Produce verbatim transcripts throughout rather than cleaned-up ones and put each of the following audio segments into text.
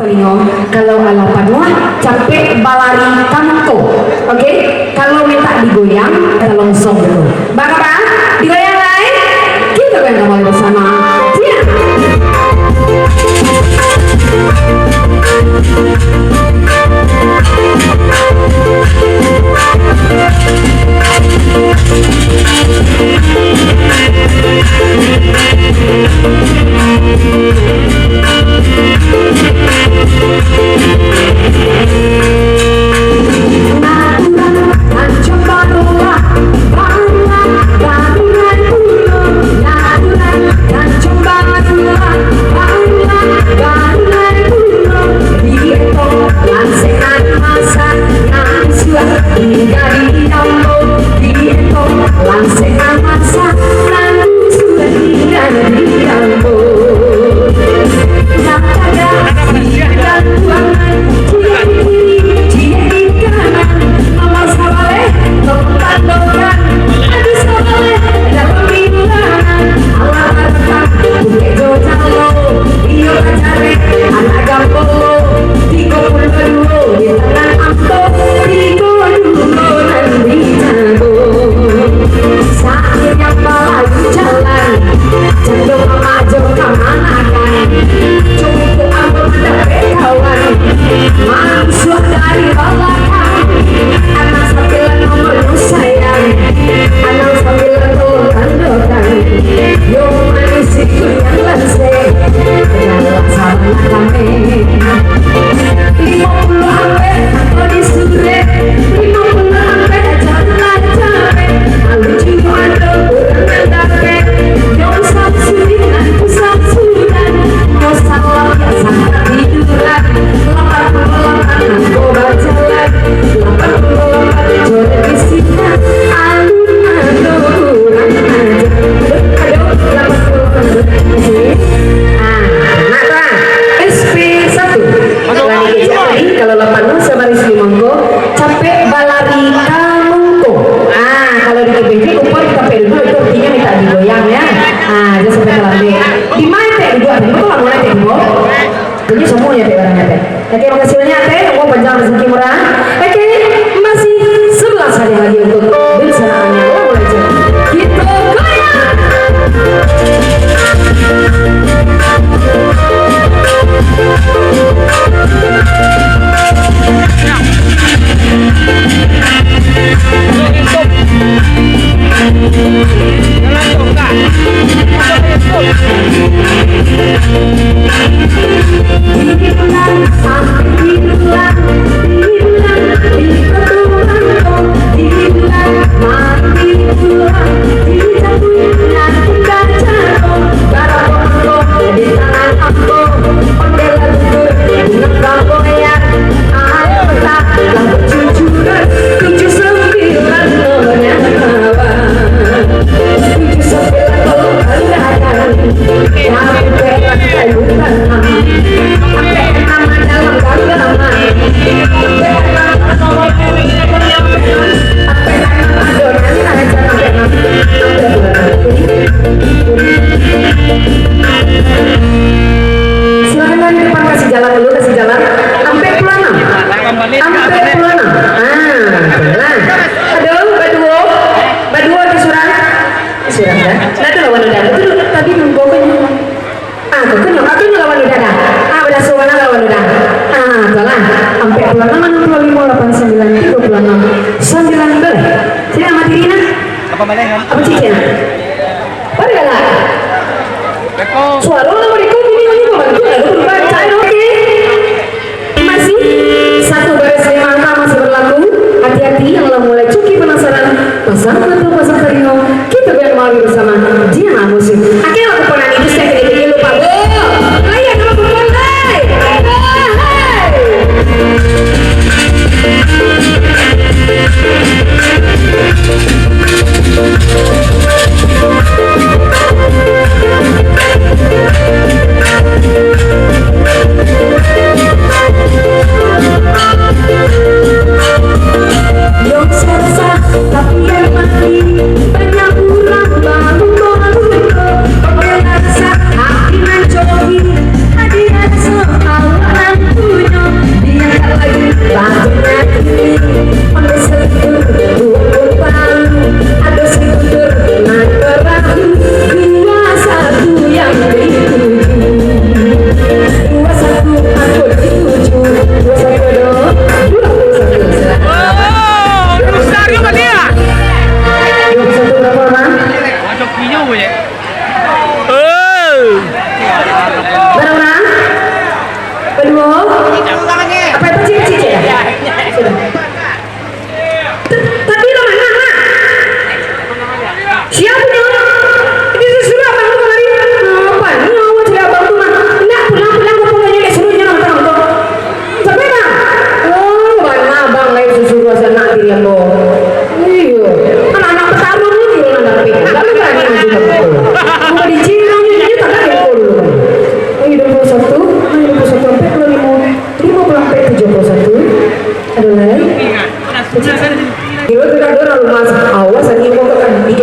Talingo, kalau alah panuah, capek balari ka mangko. Oke? Kalau mintak digoyang, talonsong dulu. Baa, baa? Digoyang lai? Kita goyang kembali bersama. Siap? Ah, nak tu, ah. S P satu. Kalau lapan nol sabaris limo ko, capek balari ka mangko. Ah, kalau di K P J, umpamo capek duduak, itu artinyo mintak digoyang, ya. Ah, jan sampai talambek. Di ma etek duduak tadi? Betul lah, mau etek duduak? Jadi semua ya, etek, barang etek. Oke, makasih banyak, etek. Umur panjang, rezeki murah. Oke, masih sebelas hadiah lagi untuk Dul Sanaan yang lah mulai jam. Kita goyang. Silakan dari depan, kasih jalan dulu, kasih jalan. Ampek puluah anam. Ampek puluah anam. Ah, jalan. Aduh, baduo. Baduo tu surang. Surang, dah. Nah, tu lawan udah. Betul, tadi nunggu kan. Ah, tu, tu, tu, tu lawan udah dah. Ah, badaso bana lawan udah. Ah, tu lah. Ampek puluah anam, anam puluah limo, lapan puluah sambilan, tigo puluah anam, sambilan baleh. Sini, Amat Diri, nah. Apa baleh, kan? Apa cicik, nah? Pada galak. Suara lah mereka gini, ini kok bantu, lalu berubah, cai, oke. Masih satu baris lima angka masih berlaku. Hati-hati yang lah mulai cuki penasaran, pasang mata, pasang talingo, kita goyang malam bersama. Dia musik. Oke, lagu Ponani itu saya tidak bikin lupa. Go! Ayo, kalau Ponani. Go! Hey!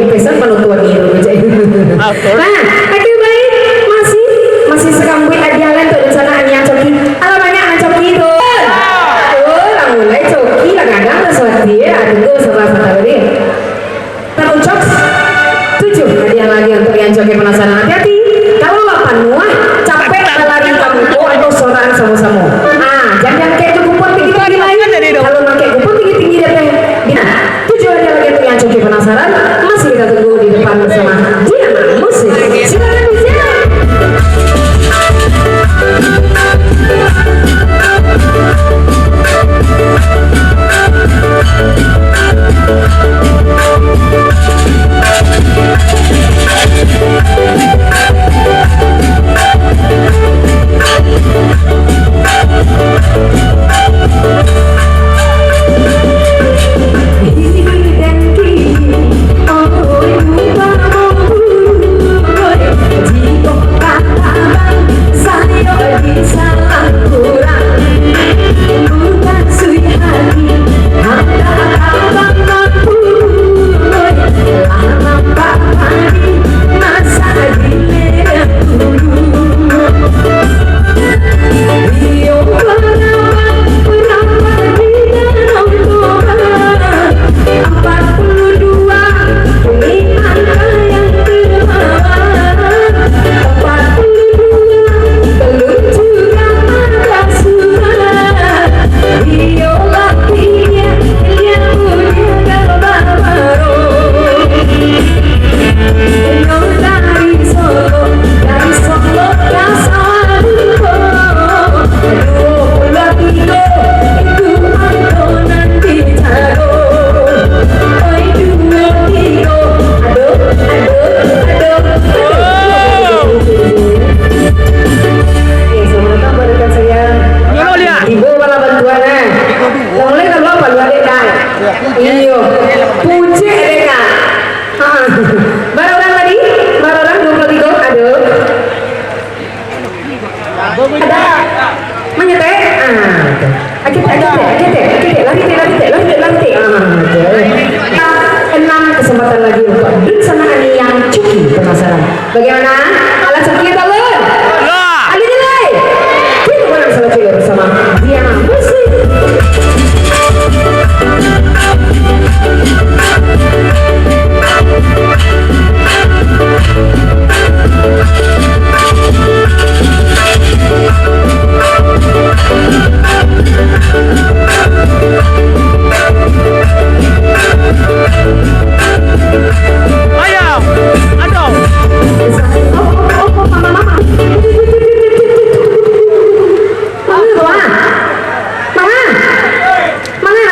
Pesan panutuan ni dulu, cek. Nah, oke, baik. Masih, masih sakambuik hadiah lain untuak dunsanak Aniang Coki. Alah, banyak Aniang Coki tu. Oh, lah mulai Coki, lah gadang lah suati, ya. Tunggu, sabar, sabar, tadi. Tarucok. Tujuh hadiah lagi untuak Aniang Coki Penasaran. Hati-hati. Kalau lah panuah, capek balari ka muko atau sorang samo-samo. Ah, jan diangkek jo kupon tinggi-tinggi lai. Kalau mangkek kupon tinggi-tinggi di ateh, bina. Tujuh hadiah lagi untuak Aniang Coki Penasaran, masih kita tunggu di depan bersama Diana Musik. Silakan, Diana. Oke, selamat datang buat rekan saya. Tibo bala bantuan, eh. Lah mulai kaluar paluan dek, Kak. Iyo. Pucek dek, Kak. Ha. Bara urang tadi? Bara urang, dua puluh tiga? Aduh. Ada. Manyetek? Ah, tu. Agitek, agitek, agitek, agitek. Lari tek, lari tek, lari tek, lari tek. Ah, tu. Ah, enam kesempatan lagi untuak dunsanak Aniang Coki Penasaran. Bagaimana? Alah Coki atau lun? Alah. Alah je lai. Kita pulang salat juga bersama Diana Musik. Ayam, aduh. Mama, mama. Mama. Mama.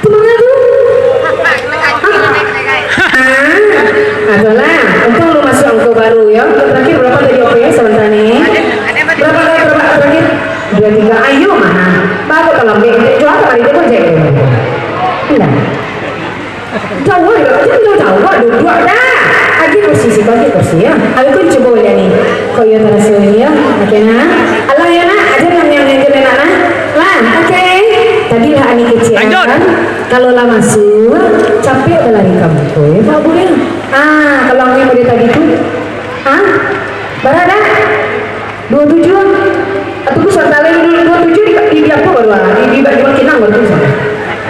Tumanga tu? Ah, adolah. Untuang lu masuak angko baru, yo. Terakhir berapa tadi, oke, ya, sebentar nih. Berapa tadi, berapa terakhir? Dua tiga. Ayo, mana? Baru kalau ambil, jual kemarin itu pun jadi. Indah. Jauh, jauh, jauh, jauh, duduak dah. Agiah kursi situ, agiah kursi, ya. Aku pun cubo lihat nih. Kok iyo taraso ini, ya? Oke, nah. Alah, ya, nak. Aja nang, nang, nang, nang, nak, nah. Lah, oke. Tadi lah Ani kecek, lanjut. Kan? Kalau lah masuak, capek balari ka muko, ya, Pak Bu, ya. Ah, kalau Ani model tadi tu, ah, bara dah? Dua tujuh. Tunggu santa lai dulu, dua tujuh di, di, di apo baru, ah? Di, di, di Bangkinang baru, tunggu santa.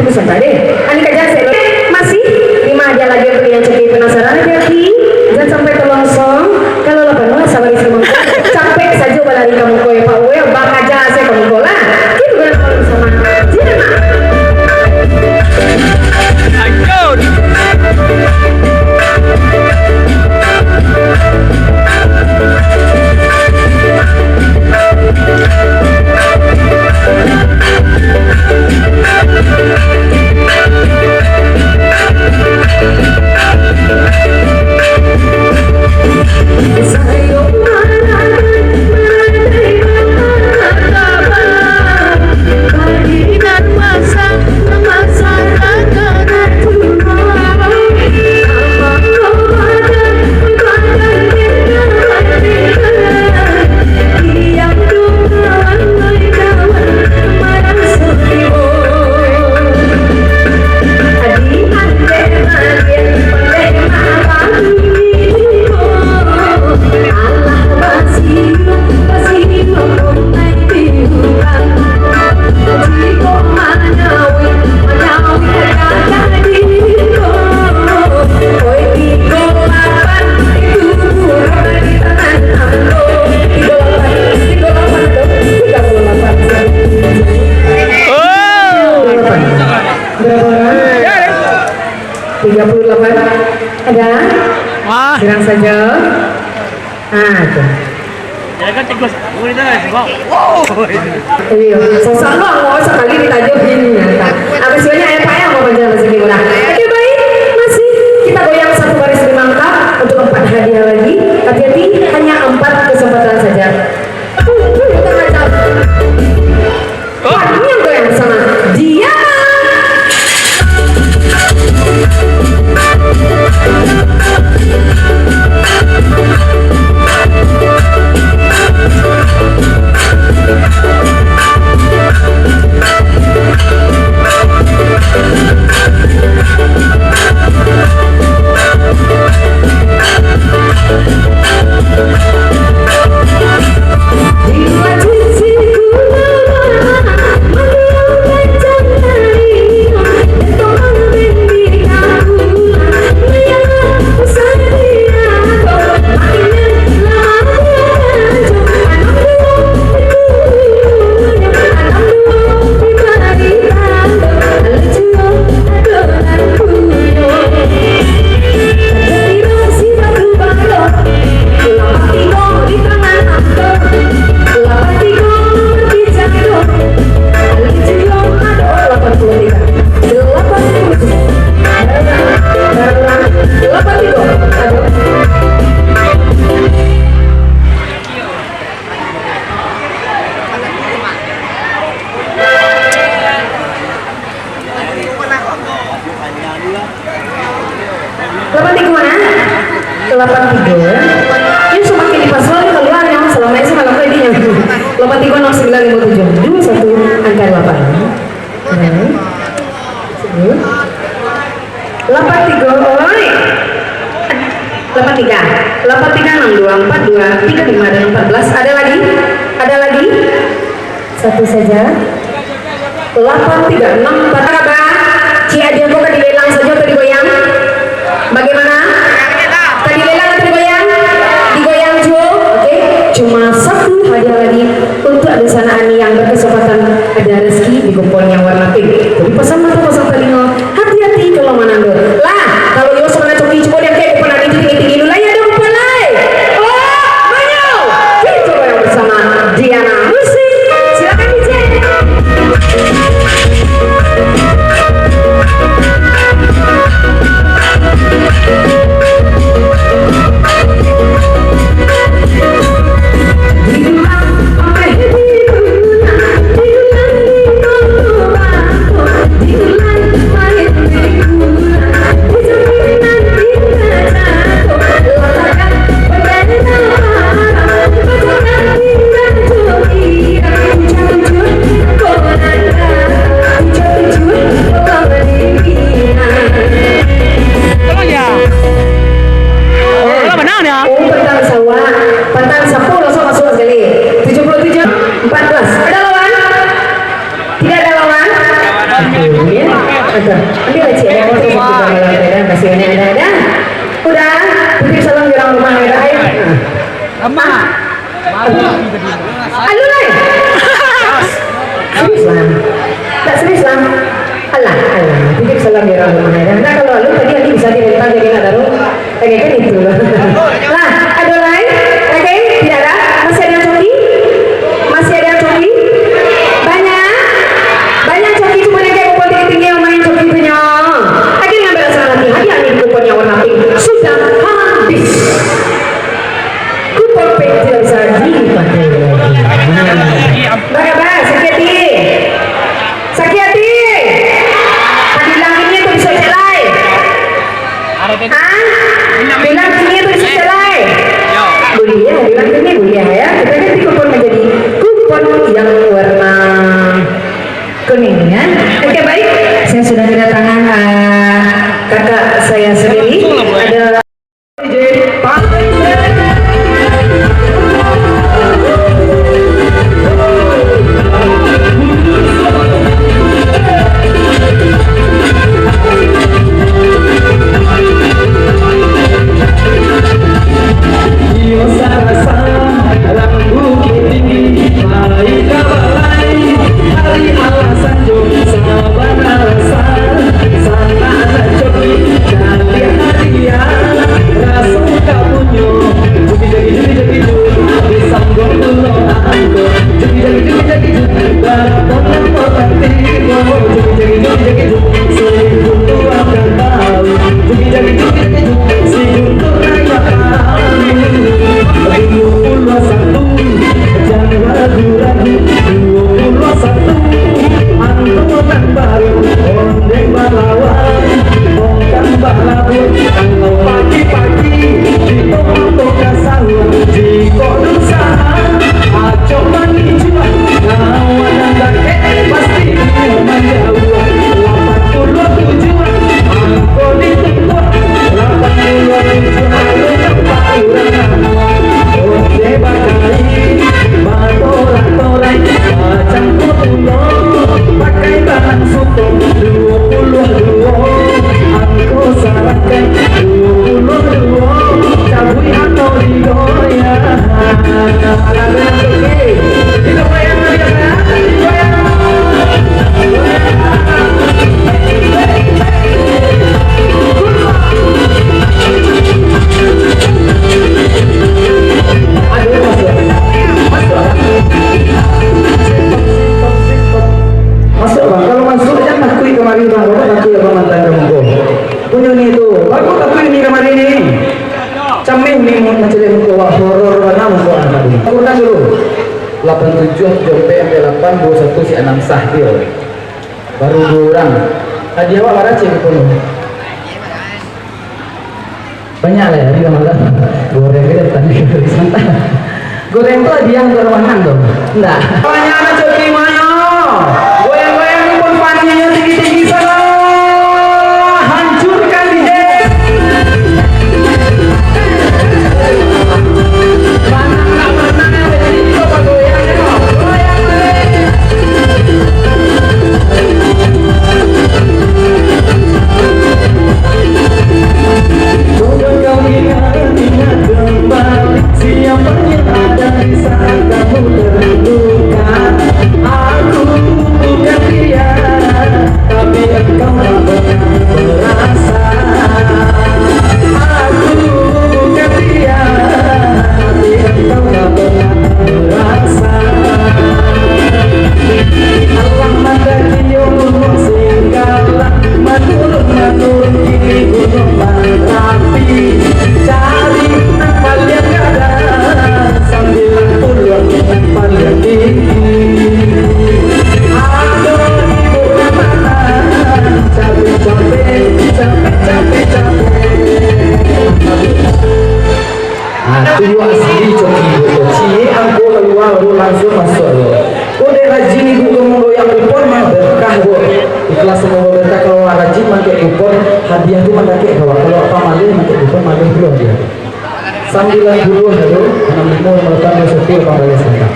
Tunggu santa deh. Ani ka jan sek. Masih lima aja lagi untuak Aniang Coki Penasaran, hati-hati. Jan sampai talongsong. Kalau lah panuah, sabar isi mangko. Capek sajo balari ka muko, ya, Pak. Weh, bakaja se ka muko lah. Kita boleh makan bersama. Jina. Lanjut. Lapan. Ada? Wah. Kurang saja. Ah, tu. Ya kan, tikus. Oh, itu lah, sebab. Wow. Iyo, sosok lo, mau sakali ditajo gini, ya, kan? Apa sianya, eh, Pak, ya, mau panjang rezeki murah. Oke, baik. Masih kita goyang satu baris lima angka untuk empat hadiah lagi. Hati-hati, hanya empat kesempatan saja. Uh, uh, tengah jam. Wah, ini yang goyang bersama Diana. Lapan tigo mana? Lapan tigo. Ini semakin dipasuang keluar yang selama ini semalam tadi yang lapan tiga enam sembilan lima tujuh dua satu angka delapan. Lapan tiga, oi. Lapan tiga. Lapan tiga enam dua empat dua tiga lima dan empat belas. Ada lagi? Ada lagi? Satu saja. Lapan tiga enam empat. Apa kabar? Cik Adi, aku ka dilelang saja atau digoyang? Bagaimana? Ka dilelang atau digoyang? Digoyang juo. Oke, cuma satu hadiah lagi untuk ada sanak Ani yang berkesempatan ada rezeki di kupon yang warna pink. Jadi pasang mata, pasang talingo, hati-hati kalau manando. Lah, kalau yo sanak coki, cubo diangkek kupon Ani tinggi-tinggi dulu lah, ya, ada kupon lai. Oh, banyak. Kita goyang bersama Diana Musik. Silakan, D J. Tolong ya. Oh, lah, benar ya. Oh, petang sawah. Petang sapu langsung masuk sekali. Tujuh puluh tujuh, empat belas. Ada lawan? Tidak ada lawan? Oke, ya. Ada. Ambil lah, Cik. Ada. Kasih banyak. Ada, ada. Udah. Titip salam di orang rumah, ya, dah, ya. Amak. Aduh. Aduh, lai. Serius lah. Tak serius lah. Alah, alah. Titip salam di orang rumah, ya. Nah, kalau lu tadi, Adi bisa direntang jadi anak baru. Oke, kan itu. Lah, ada lain? Oke, tidak ada? Masih ada yang coki? Masih ada yang coki? Banyak? Banyak coki, cuma dia kayak kumpul tinggi-tinggi yang main coki punya. Oke, dengan balasan lagi, hadiah di kupon yang warna pink sudah habis. Kupon pink tidak bisa dipakai lagi. Bye-bye, sakit hati. Sakit hati. Tadi bilang ini tu bisa cek lai. Hah? Bilang ini tu bisa cek lai. Boleh ya, bilang ini boleh ya. Kita ganti kupon menjadi kupon yang warna kuning ya. Oke, baik. Saya sudah kedatangan, ah, kakak saya sendiri. Ada Si Guntur Raya Palu, duo puluah satu, jan ragu-ragu, duo puluah satu, angko nan baru, ondeh balawan, bongkang balabun, kalau pagi-pagi, kito mato ka sawah, jikok dusahan, acok manijuah, kawan nan dakek, pasti inyo manjauah, lapan puluah tujuah, angko ditumpuak, lapan puluah tujuah, lalu nampak urang amuah. Onde bakai, batorak-torak, bacangkok pulo, pakai balang suto, duo puluah duo, angko sarakan, duo puluah duo, cabuik atau digoyang. Alah, alah, alah, oke. Kita goyang lagi, ya, sayang. Goyang. Masuak, Bang. Kalau masuak, jan takuik kamari, Bang. Bapak takuik abang mantan ka muko. Punyo ni tu. Baru takuik ni kamari ni. Cameh ni mu-, macam ni muko awak. Horor bana muko anak tadi. Kurang dulu. Lapan tujuah, tujuah ampek, ampek lapan, duo satu, si Anam sah dia. Baru duo urang. Hadiah awak bara cek kupon tu? Banyak lah ya, hadiah malam. Goreng aja tadi, santai. Goreng tu hadiah untuk manang tu. Ndak. Banyak anak coki manyo. Goyang-goyang kupon pancingnyo tinggi-tinggi sana. Hancurkan D J. Manang ndak manang, yang penting kita bagoyang, yo. Goyang balik. Coba kau ingat, ingat kembali siapa yang ada di saat kamu terluka. Aku bukan dia, tapi engkau tak pernah merasa. Aku bukan dia, tapi engkau tak pernah merasa. Alah mandaki yo Gunung Singgalang, manurun-manurun kini Gunung Marapi. Cari nan paliang gadang, sambilan puluah nan paliang tinggi. Ado di Bukit Manang, capek-capek, capek-capek, capek. Ah, tu yo asli coki tu. Ciek angko kalua baru langsuang masuak tu. Kok dek rajin ibu tu manggoyang kupon mah berkah tu. Ikhlas samoga berkah kalau awak rajin mangkek kupon, hadiah tu mandakek ka awak. Kalau awak pamaleh mangkek kupon, maleh pulo hadiah. Sambilan puluah tu, anam limo, limo lapan, duo satu, lapan baleh, santa.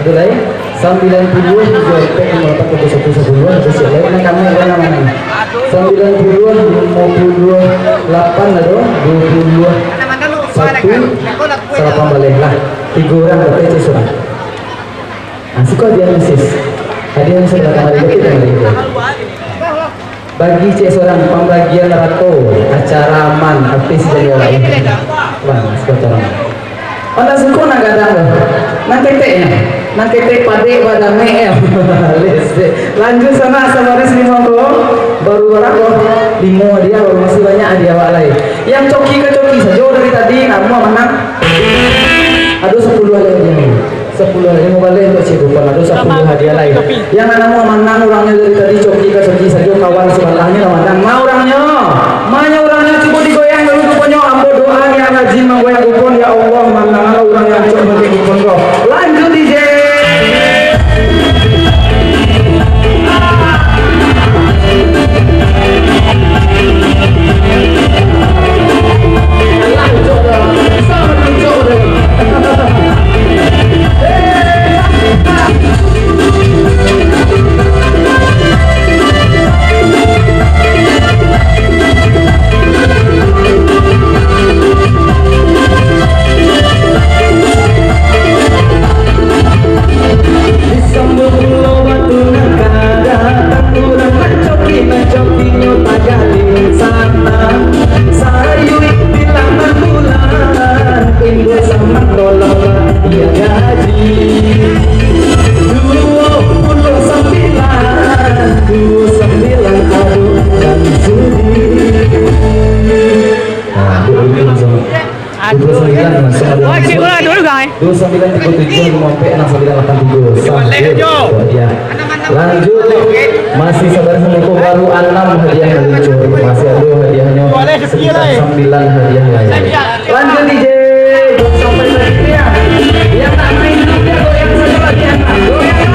Ado lai? Sambilan puluah, tujuah ampek, limo lapan, duo satu, sapuluah, ado siap lai? Nan kanai, kanai, kanai. Sambilan puluah, limo puluah lapan ado, duo puluah satu, salapan baleh lah. Tigo urang dapek cek surang. Nah, siko hadiah sis. Hadiah sis lah kamari, dapek kamari. Bagi cek surang, pambagian rato, acara aman, artis jadi awak. Bang, siko tolong. Anak suku nan gadang tu. Nan ketek nyo. Nan ketek padek badamek nyo. Lanjut sanak sabaris limo ko. Baru bara ko? Limo hadiah, baru masih banyak hadiah awak lai. Yang coki ka coki sajo dari tadi, namuah manang. Ado sapuluah lai hadiah ni. Sapuluah, limo baleh untuak Cik Dufan, ado sapuluah hadiah lai. Yang namuah manang urangnyo dari tadi, coki ka coki sajo, kawan sabalahnyo lah manang. Ma urangnyo? Ma nyo urangnyo? Cubo digoyang dulu kuponyo. Ambo doa nian rajin manggoyang kupon, ya Allah, mananglah urang yang acok manggoyang kupon ko. Lanjut, D J. Dua puluh sembilan, masuk ada. Wah, cik, ulah dulu, Kang, eh. Dua sembilan tiga tujuh lima empat enam sembilan lapan tiga. Sah, ya. Lanjut, masih sabar, semua baru enam hadiah yang lucu. Masih ada hadiahnya sekitar sembilan hadiah lain. Lanjut, D J. Sampai lagi dia. Yang tak main dulu, dia goyang saja lagi, anak. Goyang.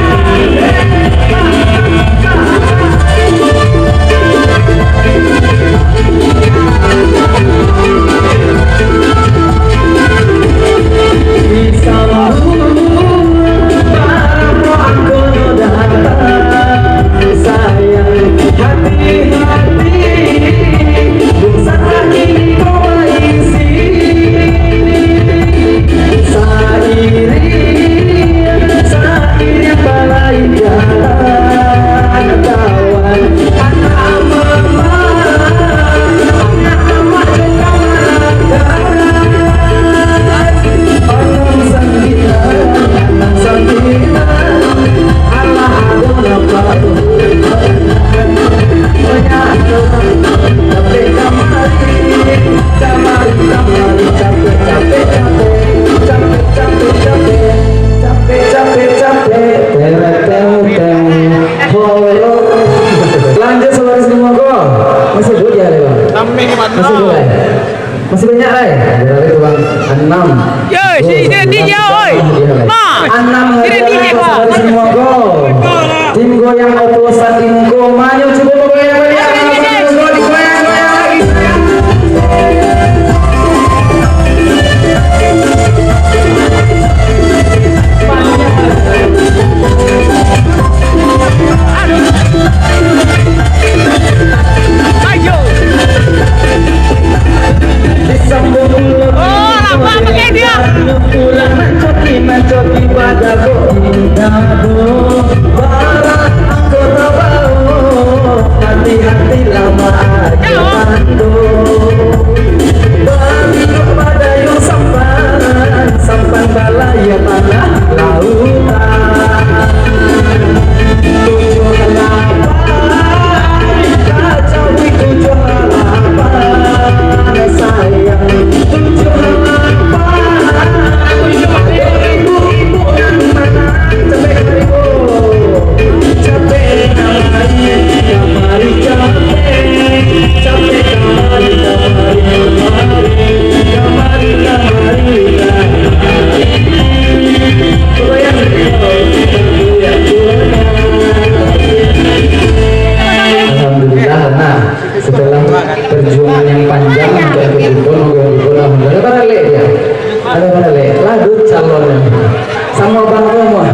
Lanjut, saudara semua, ko. Masih dulu ya, Bang? Masih dulu, eh? Masih banyak, eh? Berapa itu, Bang? Enam. Yo, si Dedi dia, oi. Ma. Enam hadiah, saudara semua, ko. Tim goyang oplosan Inko, maju, cubo goyang baliak. Digoyang, goyang lagi. Ayo. Oh, lama pakai dia. Hati-hatilah, Mak. Yo. Bagi kepada yang sampan, sampan balayia tanah lautan. Tujuh lapan, kacau di tujuh lapan, sayang, tujuh lapan. Ibu-ibu yang mana? Capek kamari, capek kamari, kamari capek. Capek kamari, kamari, kamari, kamari, kamari, kamari. Alhamdulillah, nah, setelah perjuangan yang panjang untuk ikut Inko, moga-moga, alhamdulillah. Ada baralek dia. Ada baralek. Lah, duit calonnya. Samo bangko mah.